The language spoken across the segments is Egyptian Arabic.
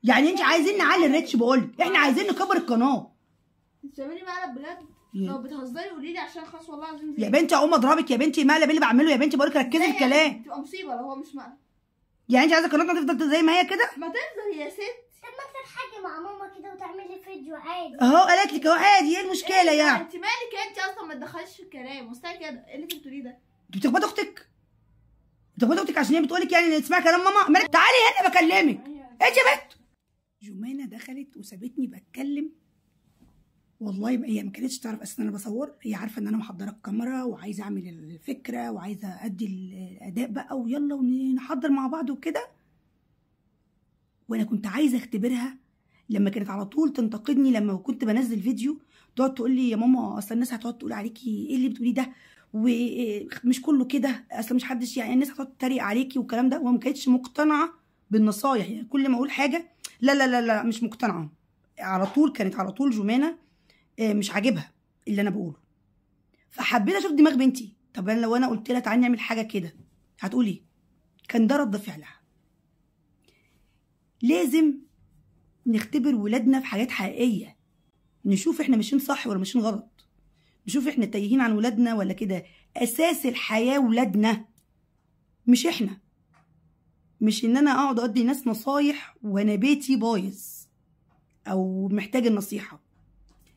يعني انت عايزين نعلي ال reach؟ بقول لك احنا عايزين نكبر القناة. انت بتعملي مقلب بجد؟ لو بتهزري قولي لي عشان خلاص والله العظيم. يا بنتي اقوم اضربك يا بنتي، مقلب اللي بعمله يا بنتي؟ بقول لك ركزي في الكلام. تبقى مصيبة لو هو مش مقلب. يعني انت عايزه قناتنا تفضل زي ما هي كده؟ ما تفضل يا ستي. طب ما تضحكي مع ماما كده وتعملي فيديو عادي. اهو قالت لك اهو عادي، ايه المشكلة يعني؟ انت مالك انت اصلا؟ ما تدخليش في الكلام مستحيل كده. ايه اللي انت بتقوليه ده؟ انت بتخبطي اختك؟ بتخبطي اختك عشان هي بتقول لك يعني تسمعي كلام ماما؟ مالك؟ تعالي هنا بكلمك. انت يا بنت. جمانه دخلت وسابتني بتكلم. والله هي ما كانتش تعرف اساسا انا بصور، هي عارفه ان انا محضرة الكاميرا وعايزه اعمل الفكرة وعايزه ادي الاداء بقى ويلا ونحضر مع بعض وكده. وانا كنت عايزه اختبرها لما كانت على طول تنتقدني لما كنت بنزل فيديو، تقعد تقول لي يا ماما اصل الناس هتقعد تقول عليكي ايه اللي بتقوليه ده، ومش كله كده، اصل مش حدش يعني الناس هتقعد تتريق عليكي والكلام ده. وما كانتش مقتنعة بالنصايح، يعني كل ما اقول حاجة لا لا لا لا مش مقتنعة. على طول كانت على طول جمانه مش عاجبها اللي انا بقوله. فحبيت اشوف دماغ بنتي. طب انا لو انا قلت لها تعالي نعمل حاجة كده هتقول ايه؟ كان ده رد فعلها. لازم نختبر ولادنا في حاجات حقيقية، نشوف احنا ماشيين صح ولا ماشيين غلط، نشوف احنا تايهين عن ولادنا ولا كده. اساس الحياة ولادنا مش احنا. مش ان انا اقعد ادي ناس نصايح وانا بيتي بايظ او محتاج النصيحة.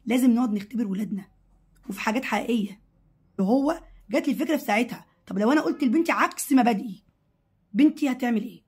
لازم نقعد نختبر ولادنا وفي حاجات حقيقية. وهو جات لي الفكرة في ساعتها، طب لو انا قلت لبنتي عكس مبادئي بنتي هتعمل ايه؟